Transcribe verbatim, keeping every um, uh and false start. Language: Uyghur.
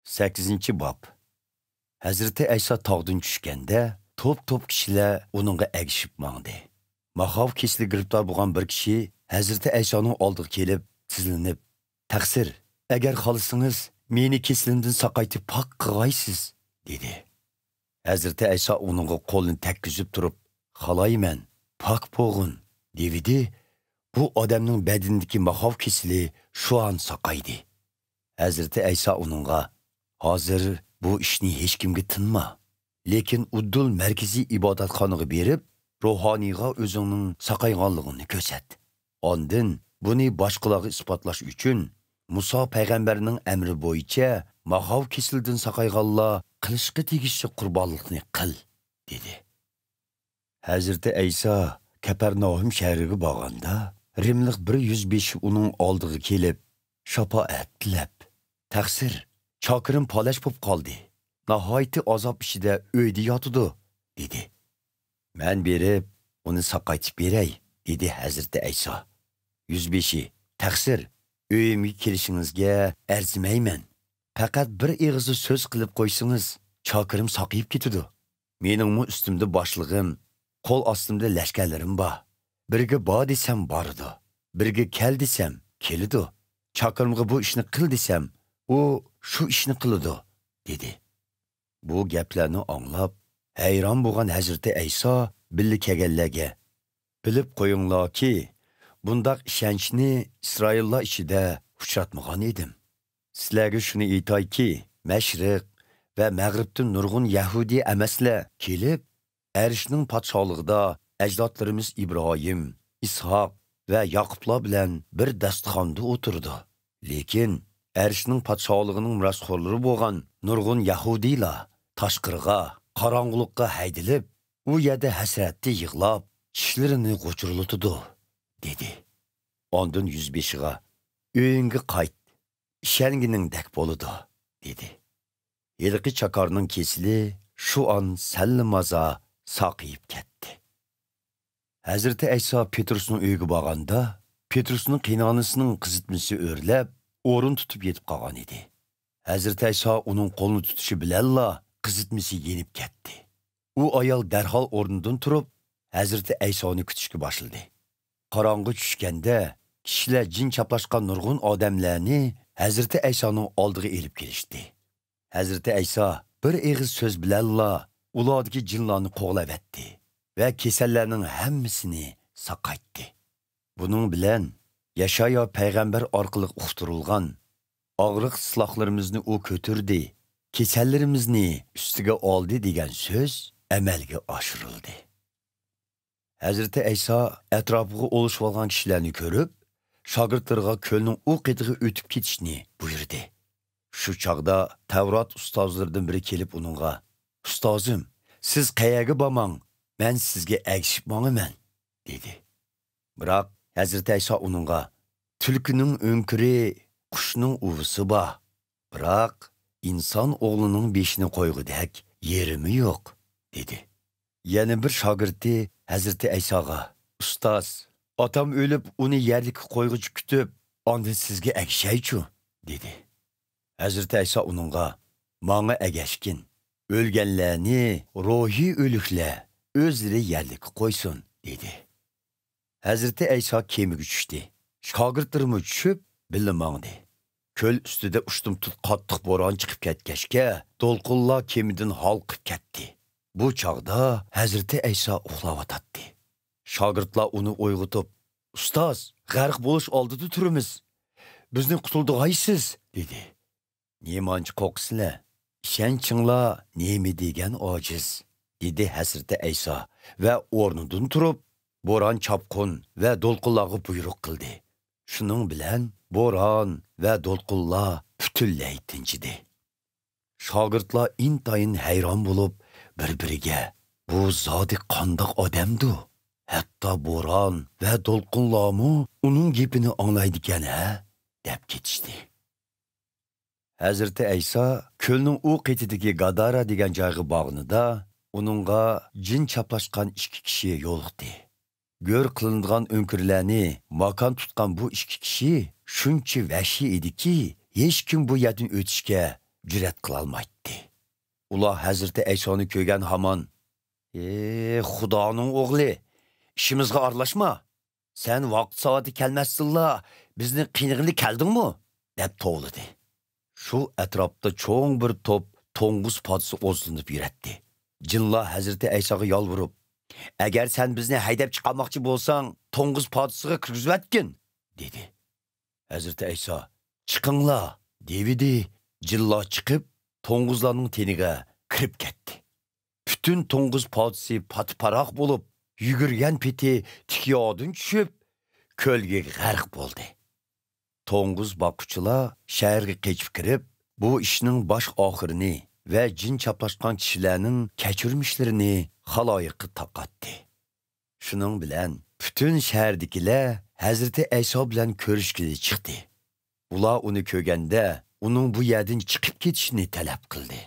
سەككىزىنچى باب. ھەزرىتى ئەيسا تاغدىن چۈشكەندە، توپ-توپ كىشىلەر ئۇنىڭغا ئەگىشىپ ماڭدى. ماخاۋ كېسىلى گىرىپتار بولغان بىر كىشى ھەزرىتى ئەيسانىڭ ئالدىغا كېلىپ، تىزلىنىپ، «تەقسىر، ئەگەر خالىسىڭىز، مېنى كېسىلىمدىن ساقايتىپ پاك قىلغايسىز» دېدى. ھەزرىتى ئەيسا ئۇنىڭغا قولىنى تەگكۈزۈپ تۇرۇپ، «خالايمەن، پاك بولغىن» دېۋىدى. بۇ ئادەمنىڭ بەدىنىدىكى ماخاۋ كېسىلى شۇ ئان ساقايدى. ھەزرىتى ئەيسا ئۇنىڭغا، «ھازىر بۇ ئىشنى ھېچكىمگە تىنما. لېكىن ئۇددۇل مەركىزىي ئىبادەتخانىغا بېرىپ، روھانىيغا ئۆزۈڭنىڭ ساقايغانلىقىڭنى كۆرسەت. ئاندىن بۇنى باشقىلارغا ئىسپاتلاش ئۈچۈن، مۇسا پەيغەمبەرنىڭ ئەمرى بويىچە ماخاۋ كېسىلىدىن ساقايغانلار قىلىشقا تېگىشلىك قۇربانلىقنى قىل» دېدى. ھەزرىتى ئەيسا كەپەرناھۇم شەھىرىگە بارغاندا، رىملىق بىر يۈزبېشى ئۇنىڭ ئالدىغا كېلىپ، شاپائەت تىلەپ، «تەقسىر، چاكىرىم پالەچ بولۇپ قالدى. ناھايىتى ئازاب ئىچىدە ئۆيدە ياتىدۇ» دېدى. «مەن بېرىپ، ئۇنى ساقايتىپ بېرەي» دېدى ھەزرىتى ئەيسا. يۈزبېشى، «تەقسىر، ئۆيۈمگە كېلىشىڭىزگە ئەرزىمەيمەن. پەقەت بىر ئېغىزدا سۆز قىلىپ قويسىڭىز، چاكىرىم ساقىيىپ كېتىدۇ. مېنىڭمۇ ئۈستۈمدە باشلىقىم، قول ئاستىمدا لەشكەرلىرىم بار. بىرىگە بار دېسەم بارىدۇ، بىرىگە كەل دېسەم كېلىدۇ. چاكىرىمغا بۇ ئىشنى قىل دېسەم، ئۇ شۇ ئىشنى قىلىدۇ» دېدى. بۇ گەپلەرنى ئاڭلاپ، ھەيران بولغان ھەزرىتى ئەيسا بىللە كەلگەنلەرگە، «بىلىپ قويۇڭلاركى، بۇنداق ئىشەنچنى ئىسرائىللار ئىچىدە ئۇچراتمىغان ئىدىم. سىلەرگە شۇنى ئېيتايكى، مەشرىق ۋە مەغرىبتىن نۇرغۇن يەھۇدىي ئەمەسلەر كېلىپ، ئەرشنىڭ پادىشاھلىقىدا ئەجدادلىرىمىز ئىبراھىم، ئىسھاق ۋە ياقۇپلار بىلەن بىر داستىخاندا ئولتۇرىدۇ. لېكىن ئەرشنىڭ پادىشاھلىقىنىڭ مىراسخورلىرى بولغان نۇرغۇن يەھۇدىيلار تاشقىرىغا، قاراڭغۇلۇققا ھەيدىلىپ، ئۇ يەردە ھەسرەتتە يىغلاپ، چىشلىرىنى غۇچۇرلىتىدۇ» دېدى. ئاندىن يۈزبېشىغا، «ئۆيۈڭگە قايت، ئىشەنگىنىڭدەك بولىدۇ» دېدى. ھېلىقى چاكارنىڭ كېسىلى شۇ ئان سەللىمازا ساقىيىپ كەتتى. ھەزرىتى ئەيسا پېترۇسنىڭ ئۆيىگە بارغاندا، پېترۇسنىڭ قىينانىسىنىڭ قىزىتمىسى ئۆرلەپ، ئورۇن تۇتۇپ يېتىپ قالغان ئىدى. ھەزرىتى ئەيسا ئۇنىڭ قولىنى تۇتۇشى بىلەنلا قىزىتمىسى يېنىپ كەتتى. ئۇ ئايال دەرھال ئورنىدىن تۇرۇپ، ھەزرىتى ئەيسانى كۈتۈشكە باشلىدى. قاراڭغۇ چۈشكەندە، كىشىلەر جىن چاپلاشقان نۇرغۇن ئادەملەرنى ھەزرىتى ئەيسانىڭ ئالدىغا ئېلىپ كېلىشتى. ھەزرىتى ئەيسا بىر ئېغىز سۆز بىلەنلا ئۇلاردىكى جىنلارنى قوغلاۋەتتى ۋە كېسەللەرنىڭ ھەممىسىنى ساقايتتى. بۇنىڭ بىلەن يەشايا پەيغەمبەر ئارقىلىق ئۇقتۇرۇلغان، «ئاغرىق سىلاقلىرىمىزنى ئۇ كۆتۈردى، كېسەللىرىمىزنى ئۈستىگە ئالدى» دېگەن سۆز ئەمەلگە ئاشۇرۇلدى. ھەزرىتى ئەيسا ئەتراپىغا ئولىشىۋالغان كىشىلەرنى كۆرۈپ، شاگىرتلىرىغا كۆلنىڭ ئۇ قېتىغا ئۆتۈپ كېتىشنى بۇيرۇدى. شۇ چاغدا تەۋرات ئۇستازلىرىدىن بىرى كېلىپ ئۇنىڭغا، «ئۇستازىم، سىز قەيەرگە بارماڭ، مەن سىزگە ئەگىشىپ ماڭىمەن» دېدى. بىراق ھەزرىتى ئەيسا ئۇنىڭغا، «تۈلكىنىڭ ئۆڭكۈرى، قۇشنىڭ ئۇۋىسى بار، بىراق ئىنسان ئوغلىنىڭ بېشىنى قويغۇدەك يېرىمۇ يوق» دېدى. يەنە بىر شاگىرتى ھەزرىتى ئەيساغا، «ئۇستاز، ئاتام ئۆلۈپ، ئۇنى يەرلىككە قويغۇچە كۈتۈپ، ئاندىن سىزگە ئەگىشەيچۇ» دېدى. ھەزرىتى ئەيسا ئۇنىڭغا، «ماڭا ئەگەشكىن، ئۆلگەنلەرنى روھىي ئۆلۈكلەر ئۆزلىرى يەرلىككە قويسۇن» دېدى. ھەزرىتى ئەيسا كېمىگە چۈشتى. شاگىرتلىرىمۇ چۈشۈپ، بىللە ماڭدى. كۆل ئۈستىدە ئۇشتۇمتۇت قاتتىق بوران چىقىپ كەتكەچكە، دولقۇنلار كېمىدىن ھالقىپ كەتتى. بۇ چاغدا ھەزرىتى ئەيسا ئۇخلاۋاتاتتى. شاگىرتلار ئۇنى ئويغىتىپ، «ئۇستاز، غەرق بولۇش ئالدىدا تۇرىمىز. بىزنى قۇتۇلدۇرغايسىز» دېدى. «نېمانچە قورقىسىلەر؟ ئىشەنچىڭلار نېمە دېگەن ئاجىز» دېدى ھەزرىتى ئەيسا ۋە ئورنىدىن تۇرۇپ، بوران، چاپقۇن ۋە دولقۇنلارغا بۇيرۇق قىلدى. شۇنىڭ بىلەن بوران ۋە دولقۇنلار پۈتۈنلەي تىنچىدى. شاگىرتلار ئىنتايىن ھەيران بولۇپ، بىر-بىرىگە، «بۇ زادى قانداق ئادەمدۇ؟ ھەتتا بوران ۋە دولقۇنلارمۇ ئۇنىڭ گېپىنى ئاڭلايدىكەن ھە؟» دەپ كېتىشتى. ھەزرىتى ئەيسا كۆلنىڭ ئۇ قېتىدىكى گادارا دېگەن جايغا بارغىنىدا، ئۇنىڭغا جىن چاپلاشقان ئىككى كىشى يولۇقتى. گۆر قىلىنىدىغان ئۆڭكۈرلەرنى ماكان تۇتقان بۇ ئىككى كىشى شۇنچە ۋەھشىي ئىدىكى، ھېچكىم بۇ يەردىن ئۆتۈشكە جۈرئەت قىلالمايتتى. ئۇلار ھەزرىتى ئەيسانى كۆرگەن ھامان، «ئى، خۇدانىڭ ئوغلى، ئىشىمىزغا ئارىلاشما! سەن ۋاقىت-سائىتى كەلمەستىنلا بىزنى قىينىغىلى كەلدىڭمۇ؟» دەپ توۋلىدى. شۇ ئەتراپتا چوڭ بىر توپ توڭگۇز پادىسى ئوزلىنىپ يۈرەتتى. جىنلار ھەزرىتى ئەيساغا يالۋۇرۇپ، «ئەگەر سەن بىزنى ھەيدەپ چىقارماقچى بولساڭ، توڭگۇز پادىسىغا كىرگۈزۈۋەتكىن!» دېدى. ھەزرىتى ئەيسا، «چىقىڭلار!» دېۋىدى. جىنلار چىقىپ، توڭگۇزلارنىڭ تېنىگە كىرىپ كەتتى. پۈتۈن توڭگۇز پادىسى پاتىپاراق بولۇپ، يۈگۈرگەن پېتى تىك ياردىن چۈشۈپ، كۆلگە غەرق بولدى. توڭگۇز باققۇچىلار شەھەرگە قېچىپ كىرىپ، بۇ ئىشنىڭ باش ئاخىرىنى ۋە جىن چاپلاشقان كىشىلەرنىڭ كەچۈرمىشلىرىنى خالايىققا تارقاتتى. شۇنىڭ بىلەن پۈتۈن شەھەردىكىلەر ھەزرىتى ئەيسا بىلەن كۆرۈشكىلى چىقتى. ئۇلار ئۇنى كۆرگەندە، ئۇنىڭ بۇ يەردىن چىقىپ كېتىشىنى تەلەپ قىلدى.